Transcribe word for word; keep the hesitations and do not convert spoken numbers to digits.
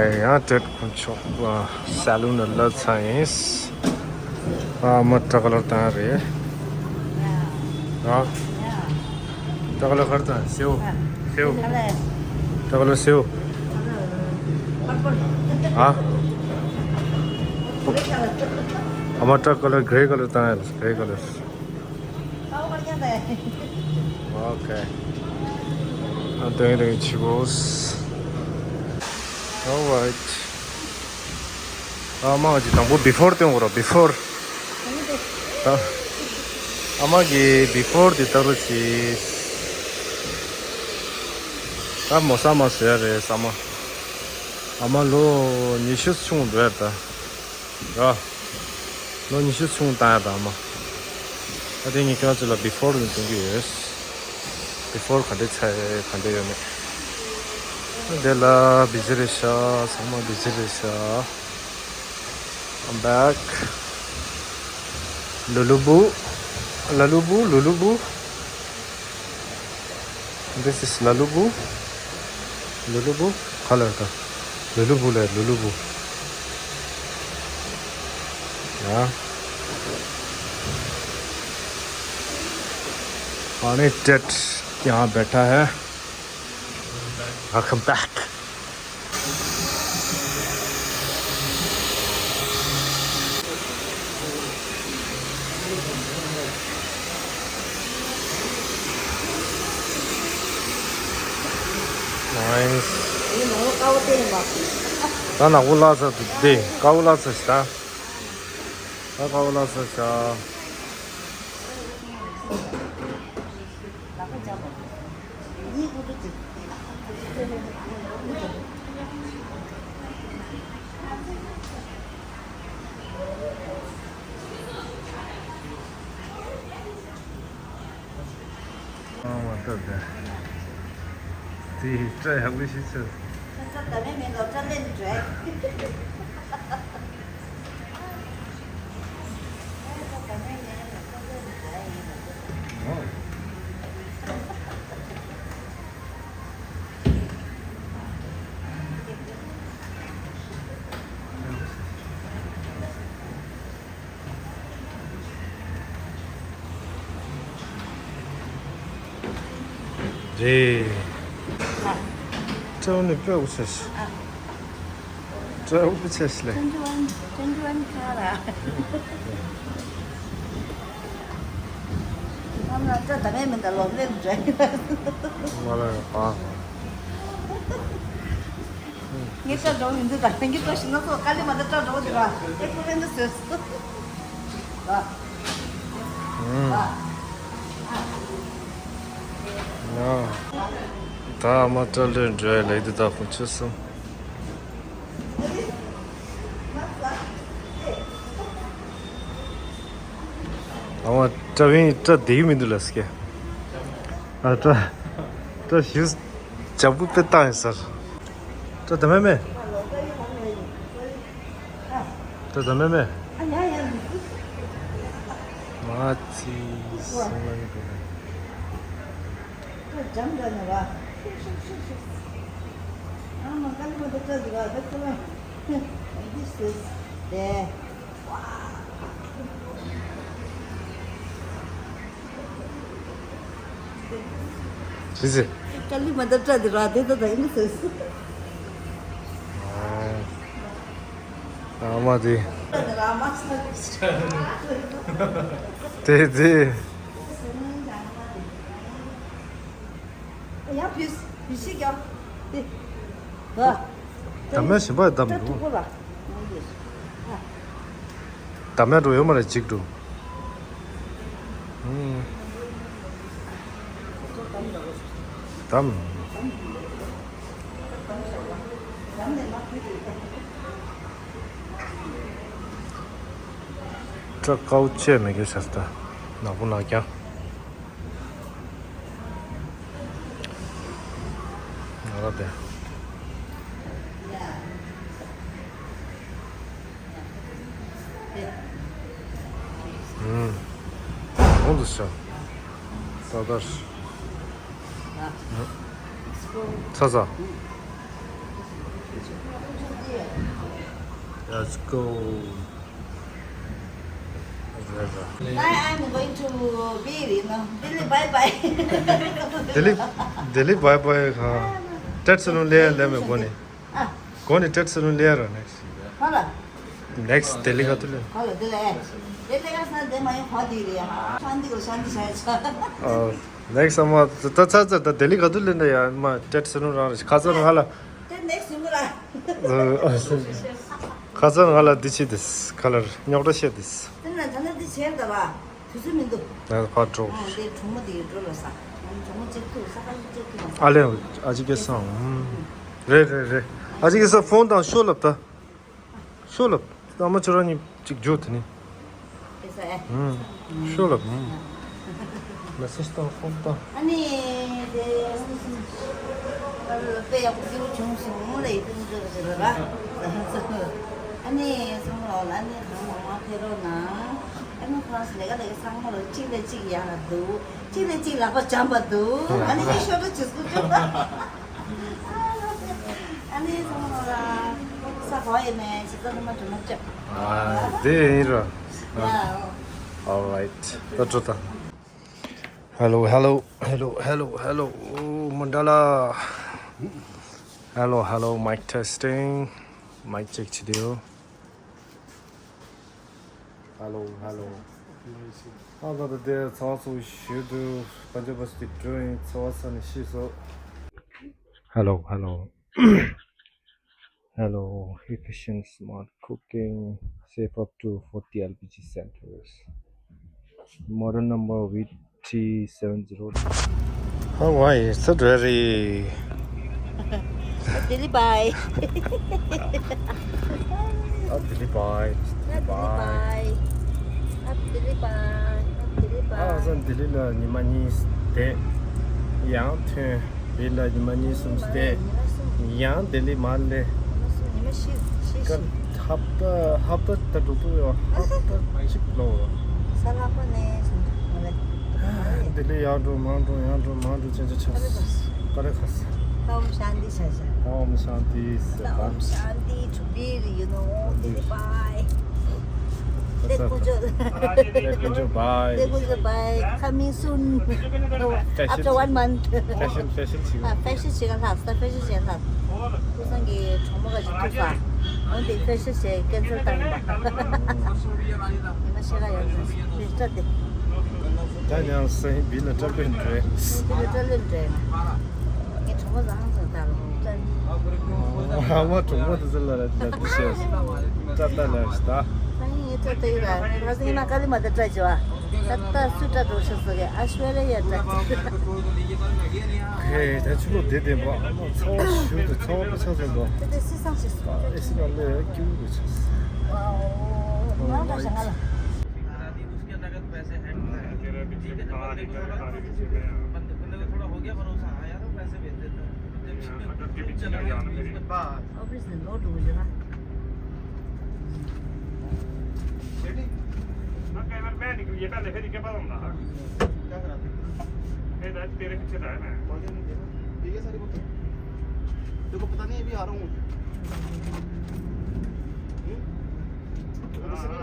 ཡང་ཊེཌ་དཀོན་མཆོག་སེ་ལུན་ལ་སླེབས་ཚར་ཡིན། ཨ་མ་སྐྲ་ཀོ་ལར་བཏང་རེད། ཨ་སྐྲ་ཀོ་ལར་ག་རེ་བཏང་། སེའུ། སེའུ། སྐྲ་ཀོ་ལར་སེའུ། ཨ་ཨ་མ་སྐྲ་ཀོ་ལར་གྷི་རེ་ཀོ་ལར་བཏང་ཡ། གྷི་རེ་ཀོ་ལར། Okay. I'm doing the chibos. Alright. ཨ་མ་གི་དང་པོ་བི་ཕོར་སྟོན་དགོས་ར། བི་ཕོར། ཨ་མ་གི་བི་ཕོར་དེ་ལྟ་རུ་ཅི། ད་མོ་ས་མ་ཟེར་རེད་ས་མ། ཨ་མ་ལོ་ཉི་ཤུ་ཆུང་འགྲོ་ཡ་ད། ར། ལོ་ཉི་ཤུ་ཆུང་བཏང་ཡ་དང་མ། ད་དེ་ངས་ཁྱོད་ཚོ་ལ་བི་ཕོར་ནས་སྟོན་གྱི་ཡོད། བི་ཕོར་ག་འདྲ་ཆགས་ཡོད་ག་འདྲ་ཡོད་མེད། དེ་ལ་བི་ཟི་རེད་ཤག་ཚང་མ་བི་ཟི་རེད་ཤག I'm back. ལ་ལུ་བུ། ལ་ལུ་བུ། ལ་ལུ་བུ། This is ལ་ལུ་བུ། ལ་ལུ་བུ། ག་ལ་ད། ལ་ལུ་བུ་ལ་ལ་ལུ་བུ། ཡ། पानी टेट यहाँ बैठा है। Welcome back. Nice. ད་ནག་པོ་བརླག་ཚར་འདུག་དེ་དཀར་པོ་བརླག་ཚར་ཤག་ད་དཀར་པོ་བརླག་ཚར་ཤག་ཨ་མ་ལྟ་དེ། དེ་སྐྲ་ཡག་པོ་ཞིག་ཆགས། ཁ་ས་ད་མེད་མེད་ལོ་སྐྲ་ལེན་འགྲོ། རེད། ཨ། སྤྲེའུ་ནི་དཔེ་འུ་ཚ་ཞིག་ཨ། སྤྲེའུ་དཔེ་ཆ་ཞིག་ལས། ཀྲན་ཀྲན་ཀྲན་ཀྲན་ཁ་ར། ང་ལ་སྐྲ་ད་མེད་མིན་ད་ལོག་ལེན་འདྲ། ང་ལ་ཡང་པ། ངའི་སྐྲ་འགྲོ་མི་འདུག་ད་ངའི་སྐྲ་ཞིག་སྣ་ཚོགས་དཀའ་ལས་མ་འདི་སྐྲ་འགྲོ་འདི་ར་ཨེ་ཁུ་རེ་འདི་བཟོས་སོ། ཨ། ཨ། ད་ཨ་མ་སྐྲ་ལོས་འགྲོ་ཡ་ལས་འདི་ད་ཁོང་ཆུ་སོང་། ཨ་མ་སྐྲ་བན་སྐྲ་བདེ་གི་མི་འདུག་ལ་སྐད། ཨ་སྐྲ་སྐྲ་ཞིག་ཇམ་པུ་དཔེ་བཏང་ཡིན་ཟེར། སྐྲ་ད་མེད་མེད། སྐྲ་ད་མེད་མེད། མ་ཚི་སོང་ལ་ཡིན་པ། སྐྲ་འཇམ་འདྲ་ནི་ར། ཤུག་ཤུག་ཤུག་ཤུག་ཨ་མ་དཀའ་ལས་མ་འདི་སྐྲ་འདི་ར་ད་ཁོ་ར། འདི་སུ་དེ། ཟི་ཟི། དཀའ་ལས་མ་འདི་སྐྲ་འདི་ར་དེ་ད་ད་ཡིན་སུ། ཨ་མ་དེ། སྐྲ་འདི་ར་མ་སུ། དེ་དེ། ཡང་བུས་བུས་ཤིག་ཀྱང་དེ། ད་མེད་ཞིམ་པ་བསྡམས་འདུག་ད་མེད་འགྲོ་ཡོད་མ་རེད་གཅིག་འགྲོ། ཨུམ། བསྡམས། སྐྲ་དཀར་པོ་བཅད་མེད་ཀྱི་ཟེར་ད། ནག་པོ་ནག་རྐྱང་། ང་ལ་དེ། ཨུམ། གོང་དུ་ཤོག་ད་ལྟར། ཚ་ཚ། Let's go. Bye, I'm going to Delhi, you know. Delhi, bye bye. Delhi, Delhi, bye bye. हाँ। TET salon ले ले मैं कोनी। कोनी टेट सलून ले रहा नेक्स्ट। हाँ। नेक्स्ट दिल्ली का तो ले। हाँ, दिल्ली है। दिल्ली का साथ दे मैं खा दी रही है। शांति को शांति शायद। नेक्स्ट हम तो तो तो दिल्ली का तो लेना यार, मैं टेट सलून रहा खासा वाला। टेट नेक्स्ट मुला। ཁ་སང་ང་ལ་འདི་ཆི་དེས་ཁ་ལར་རྙོག་དྲ་བཤད་དེས། དེ་ན་ད་ན་འདི་བྱས་ད་བ། དུས་ཚོད་མི་འདུག་ང་ཕར་འགྲོ། ཨོ་དེ་གྲོགས་མོ་དེ་འགྲོ་ལ་ས། གྲོགས་མོ་གཅིག་ཐུག་ས་ཁ་གཅིག་ཐུག་ཨ་ལེ། ཨ་ཅི་སྐད་སང་། རེད་རེད་རེད། ཨ་ཅི་སྐད་སང་ཕོན་དང་ཤོ་ལབ་ད། ཤོ་ལབ། ཨ་མ་ཁྱོད་རང་གཉིས་གཅིག་འཇུ་དེ་ནི། ཨེ་ས་ཨེ། ཤོ་ལབ། མེ་སེ་ཇི་དང་ཕོན་དང་། ཨ་ནི་དེ་དཔེ་ཡག་པོ་སྐྱིད་པོ་བྱུང་སོང་ལ་ཡི་ཏུང་ཏུ་ཟེར་བ། ཨ་ནི་སོང་ལ་ཨ་ནི་གང་མང་མང་ཕེབས་རོགས་གནང་། ཨ་ནི་ཁོ་རང་ཚོ་ལས་ཀ་ལས་ཀ་ཚང་མ་ལ་གཅིག་ལས་གཅིག་ཡག་ལ་འདུག་གཅིག་ལས་གཅིག་ལག་པ་འཇམ་པ་འདུག་ཨ་ནི་ཤོ་ལོ་ཅི་སྐུ་ཅོ། ཨ་ནི་སོང་ལ་ས་གོ་ཡི་མེ་ཅི་ཙམ་མ་གྲུ་མ་ཅོ། ཨ་དེ་ཡིན་ར། ཡ། All right. ད་འགྲོ་ད། Hello, hello, hello, hello, hello. Mandala. Hello, hello, mic testing. Mic check བྱེད་དུ། Hello, hello. ཨ་ད་ད་དེ་ཚང་སུ་ཞུ་དུ་པན་ཇ་བ་སི་ཏི་ཌོ་ཡིན་ཚ་བ་ས་ནས་ཤི་སོ། Hello, hello. Hello, efficient smart cooking, safe up to forty L P G centers. Model number V T seven zero. How are you? So very. Delhi bye. ཨ་ལྡི་ལི་བྷའི། ཨ་ལྡི་ལི་བྷའི། ཨ་ལྡི་ལི་བྷའི། ཨ་ལྡི་ལི་བྷའི། ཨ་ས་ལྡི་ལི་ལ་ཉི་མ་གཉིས་བསྡད། ཡང་ཐོན། ལྡི་ལི་ལ་ཉི་མ་གཉིས་གསུམ་བསྡད། ཡང་ལྡི་ལི་མར་སླེབས། ཉི་མ་ཤི་ཤི་ཤི། ཧབ་ཏ་ཧབ་ཏ་ད་འགྲོ་འདུག་ཡོད། ཧབ་ཏ་གཅིག་ལོ། ས་ལྷག་པ་ནས་བྱུང་འདུག་མ་རེད། ལྡི་ལི་ཡར་འགྲོ་མར་འགྲོ་ཡར་འགྲོ་མར་འགྲོ་ཅན་ཅན་ཆགས། ཀ་རེ་ཁ་ས། ཨོམ་ཤཱན་ཏི་ཤཱ་ཤཱ། ཨོམ་ཤཱན་ཏི་ཤཱ་ཤཱ། ཨོམ་ཤཱན་ཏི། To be, you know, Delhi bye. Delhi ཀུན་སྤྱོད། Delhi ཀུན་སྤྱོད་bye. Delhi ཀུན་སྤྱོད་bye. Coming soon. After one month. Fashion, fashion བྱེད། ཨ་ཕེ་ཤན་བྱེད་ག་ལྷག་ས། ཕེ་ཤན་བྱེད་ལྷག་ཁུ་སང་གི་གྲོགས་མོ་ག་ཅིག་ཐུག་ས། འོན་ཏེ་ཕེ་ཤན་བྱེད་ཀེན་སལ་བཏང་ཡིན་པ། ཡིན་ན་ཤེས་ག་ཡོད་ཟེར་ཏེ་སྤྲད་དེ། ད་ཡང་སེ་བི་ལ་སྤྲད་པའི་འདྲ། སེ་བི་ལ་སྤྲད་ལེ་འདྲ། ངས་གྲོགས་མོ་བཟང་ཟེར་ད་ལོ་སྤྲད། ཨ་མ་གྲོགས་མོ་དེ་ཚོ་ལ་ལ་འདི་བྱས་སྤྲད་ད་ལ་ཞིག་ད། ད་ཡིན་ངས་སྤྲད་དེ་ཡིན་ལ་ང་ཚོ་ཡིན་ན་ཀ་ལི་མ་དེ་སྤྲད་བྱས་བ། ད་ལྟ་སུས་སྤྲད་འགྲོ་ཤག་ཟེར་གི། ཨ་ཤྭ་ར་ཡ་སྤྲད་ཅིག་ཧེ། ད་ཕྱི་ལོགས་བསྡད་བསྡད་པ་ཨ་མ་ཚ་བ་ཞུ་དུ་ཚ་བ་པ་ཆགས་ཟེར་འདུག་དེ་དེ་སི་སང་ཞིག་སོང་། ཨེ་སི་ནང་ལས་སྐྱིད་པོ་ཆགས། ཨོ་ང་རང་ཞག་ང་ལ། ऑफिस में लोड हो जाएगा। ना, कई बार मैं निकल, ये पहले फिर क्या पता था? क्या करा थे? ये तो आज तेरे पीछे था, है ना? पहुंचे नहीं थे ना? ठीक है, सारी बात। देखो, पता नहीं, अभी आ रहा हूँ। हम्म? तो किसी ने